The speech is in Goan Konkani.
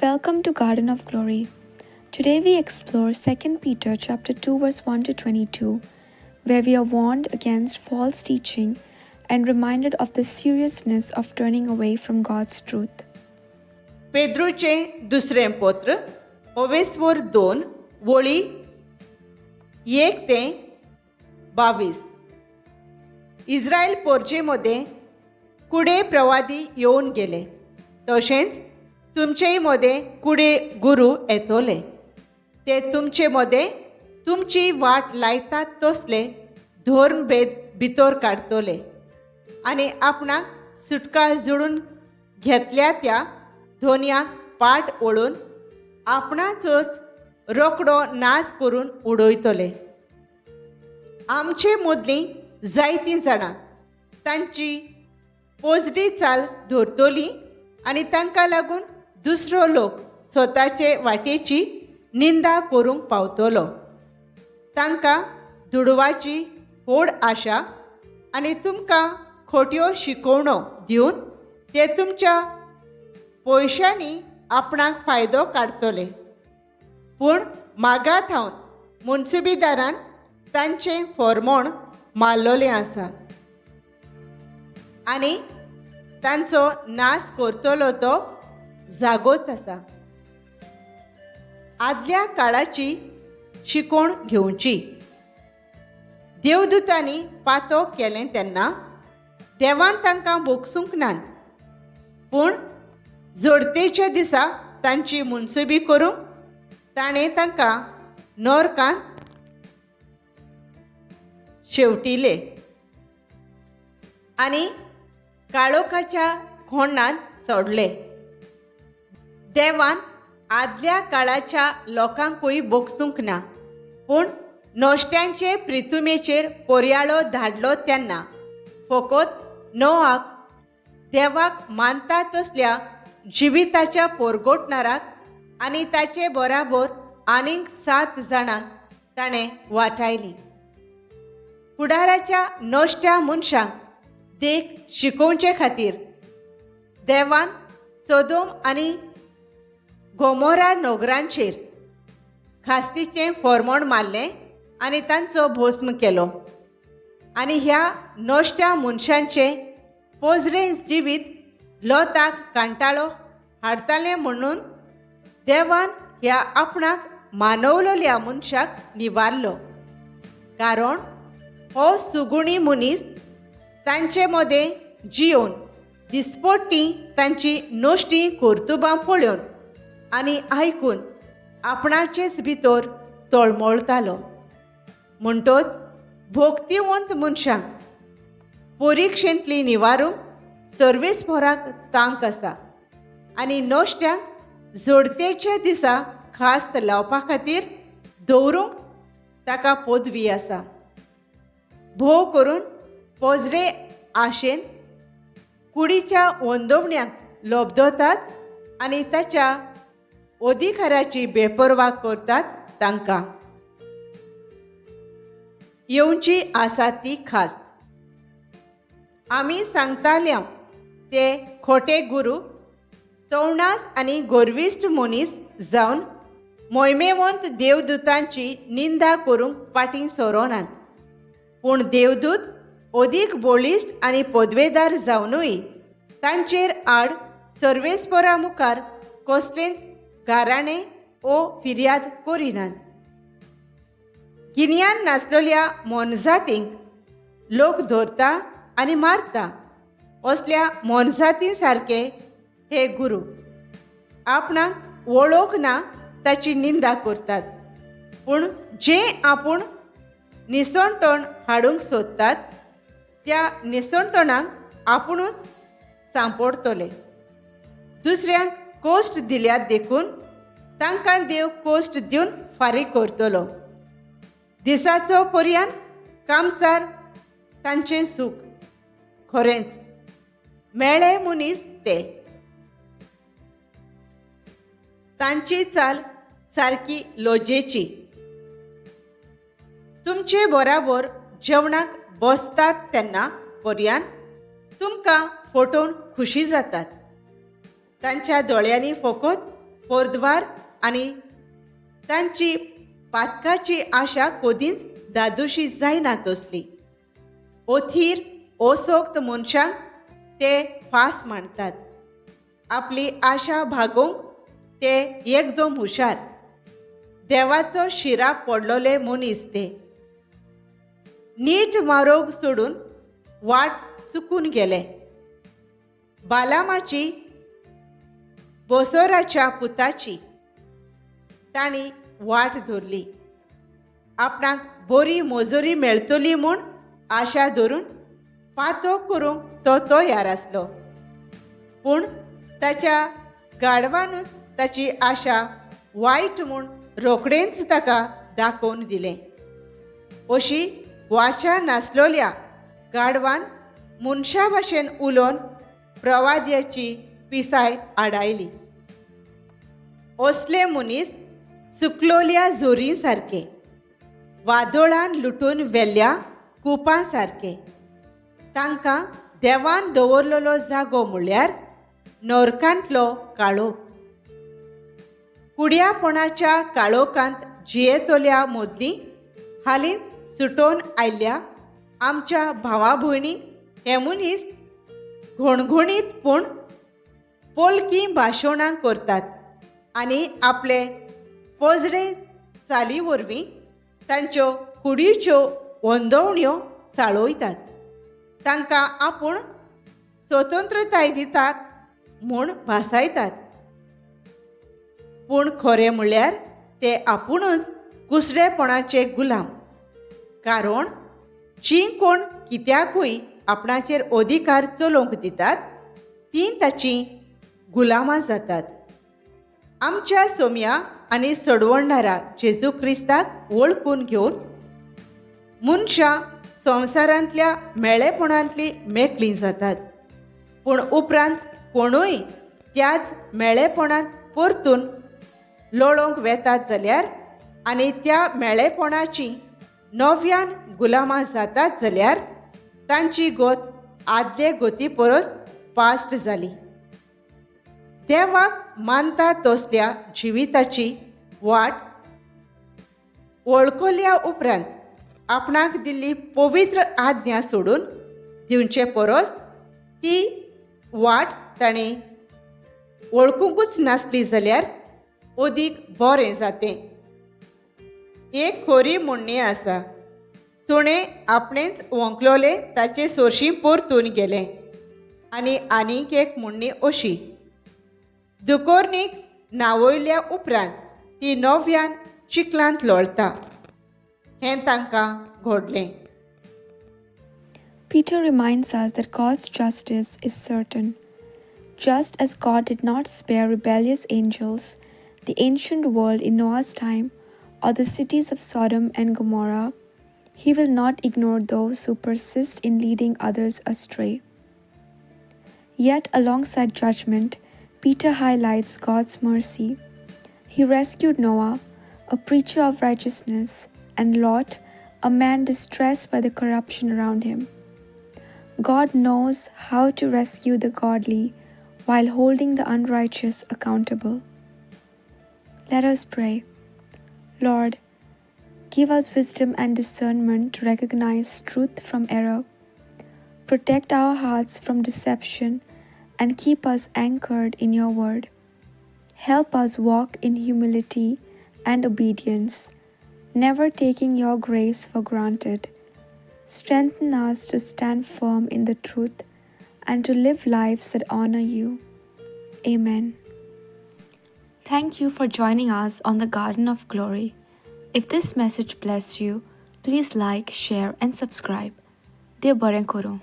Welcome to Garden of Glory. Today we explore 2 Peter chapter 2 verse 1 to 22, where we are warned against false teaching and reminded of the seriousness of turning away from God's truth. पेद्रूचें दुसरें पत्र ओवेस्वोर 2 वळी 1 ते 22. इस्रायल पोरजे मदें कुडे प्रवादी येवन गेले, तशेंच तुमचेय मदें कुडे गुरू येतले. ते तुमचे मदें तुमची वाट लायतात तसले धर्मभेद भितर काडटले आनी आपणाक सुटका जोडून घेतल्या त्या धोनयाक पाट वळून आपणाचोच रोकडो नाश करून उडयतले. आमचे मदलीं जायतीं जाणां तांची पोजडी चाल धरतली आनी तांकां लागून दुसरो लोक स्वताचे वाटेची निंदा करूंक पावतलो. तांकां दुडवाची व्हड आशा आनी तुमकां खोट्यो शिकोवणो दिवन ते तुमच्या पयशांनी आपणाक फायदो काडटले. पूण मागा थावन मुन्सुबीदारान तांचें फॉर्मोण मारलोलें आसा आनी तांचो नाश करतलो तो जागोच आसा. आदल्या काळाची शिकोवण घेवची. देवदूतांनी पातो केलें तेन्ना देवान तांकां भोगसूंक नात, पूण जोडतेच्या दिसा तांची मुनसुबी करूंक ताणें तांकां नरकांत शेवटिले आनी काळोखाच्या खोंडांत सोडले. देवान आदल्या काळाच्या लोकांकूय भोगसूंक ना, पूण नश्ट्यांचे प्रितुमेचेर पोरयाळो धाडलो तेन्ना फकत नोआक देवाक मानता तसल्या जिविताच्या पोरगोटणाराक आनी ताचे बराबर आनीक 7 जाणांक ताणें वाटायली. फुडाराच्या नश्ट्या मनशांक देख शिकोवचे खातीर देवान सोदोम आनी गोमोरा नगरांचेर खास्तीचें फॉर्मोण मारलें आनी तांचो भस्म केलो. आनी ह्या नश्ट्या मनशांचें पोजरें जिवीत लोताक कांटाळो हाडटालें म्हणून देवान ह्या आपणाक मानवलोल्या मनशाक निवारलो. कारण हो सुगुणी मनीस तांचे मदें जियोवन दिसपट्टी तांची नश्टी कर्तुबां पळोवन आनी आयकून आपणाचेच भितर तळमळटालो. म्हणटोच भोक्तिवंत मनशांक परिक्षेंतली निवारूंक सर्वेस्पोराक तांक आसा आनी नश्ट्यांक जोडतेच्या दिसा खास्त लावपा खातीर दवरूंक ताका पदवी आसा. भोव करून पोजरे आशेन कुडीच्या वंदोवण्याक लोबदोतात आनी ताच्या अधिकाराची बेपर्वा करतात. तांकां येवची आसा ती खास्त. आमी सांगताल्या ते खोटे गुरू तवणास आनी गोरविश्ट मनीस जावन मोहिमेवंत देवदूतांची निंदा करूंक पाटीं सरोनात, पूण देवदूत अदीक बळिश्ट आनी पदवेदार जावनूय तांचेर आड सर्वेस्परा मुखार कसलेंच गाराणें ओ फिर्याद करिनात. गिन्यान नासलेल्या मोनजातींक लोक धरता आनी मारता असल्या मोनजाती सारके हे गुरू आपणाक वळख ना ताची निंदा करतात, पूण जें आपूण निसणटण हाडूंक सोदतात त्या निसणटणाक आपुणूच सांपडटले. दुसऱ्यांक कोश्ट दिल्यात देखून तांकां देव कोश्ट दिवन फारीक करतलो. दिसाचो पर्यान कामचार तांचें सूख. खरेंच मेळे मनीस ते. तांची चाल सारकी लजेची. तुमचे बराबर जेवणाक बसतात तेन्ना पर्यान तुमकां फटोवन खुशी जातात. तांच्या दोळ्यांनी फकत पोरद्वार आनी तांची पातकाची आशा कदींच दादोशी जायना तसली. ओथीर ओसोक्त मनशांक ते फास मांडतात. आपली आशा भागोवंक ते एकदम हुशार. देवाचो शिराप पडलोले मनीस ते. नीट मारोग सोडून वाट चुकून गेले. बालामाची बोसोराच्या पुताची तांणी वाट धरली. आपणाक बरी मजुरी मेळटली म्हूण आशा धरून पातो करूंक तो तयार आसलो, पूण ताच्या गाडवानूच ताची आशा वायट म्हूण रोखडेंच ताका दाखोवन दिलें. अशी वाचा नासलोल्या गाडवान मनशा भाशेन उलोवन प्रवाद्याची पिसाय आडायली. असले मनीस सुकलोल्या जोरी सारके, वादोळान लुटून व्हेल्ल्या कुपां सारके. तांकां देवान दवरलेलो जागो म्हणल्यार नरकांतलो काळोख. कुड्यापणाच्या काळोखांत जियेतल्या मदलीं हालींच सुटोवन आयिल्ल्या आमच्या भावा भयणींक हे मनीस घणघणीत पूण पोलकीं भाशणां करतात आनी आपले पोजडे चाली वरवीं तांच्यो कुडीच्यो वंदवण्यो चाळयतात. तांकां आपूण स्वतंत्रताय दितात म्हूण भासायतात, पूण खरें म्हणल्यार ते आपुणूच कुसडेपणाचे गुलाम. कारण जीं कोण कित्याकूय आपणाचेर अधिकार चलोवंक दितात तीं ताचीं गुलामां जातात. आमच्या सोम्या आनी सोडवणारा जेजू क्रिस्ताक वळखून घेवन मनशां संवसारांतल्या मेळेपणांतलीं मेकळीं जातात, पूण उपरांत कोणूय त्याच मेळेपणांत परतून लोळोवंक वेतात जाल्यार आनी त्या मेळेपणाची नव्यान गुलामां जातात जाल्यार तांची गत आदले गती परस पास्ट जाली. देवाक मानता तसल्या जिविताची वाट वळखल्या उपरांत आपणाक दिल्ली पवित्र आज्ञा सोडून दिवचे परस ती वाट ताणें वळखुंकूच नासली जाल्यार अदीक बरें जातें. एक खरी म्हणणी आसा, सुणें आपणेंच वोंकलोलें ताचे सोरशीं परतून गेलें. आनी आनीक एक म्हणणी अशी, दुकोर्नीक न्हावयल्या उपरांत ती नव्यान चिखलांत लोळता. हें तांकां घडलें. Peter reminds us that God's justice is certain. Just as God did not spare rebellious angels, the ancient world in Noah's time, or the cities of Sodom and Gomorrah, He will not ignore those who persist in leading others astray. Yet, alongside judgment, Peter highlights God's mercy. He rescued Noah, a preacher of righteousness, and Lot, a man distressed by the corruption around him. God knows how to rescue the godly while holding the unrighteous accountable. Let us pray. Lord, give us wisdom and discernment to recognize truth from error. Protect our hearts from deception and keep us anchored in your word. Help us walk in humility and obedience, never taking your grace for granted. Strengthen us to stand firm in the truth and to live lives that honor you. Amen. Thank you for joining us on the Garden of Glory. If this message blessed you, please like, share, and subscribe. देव बरें करूं.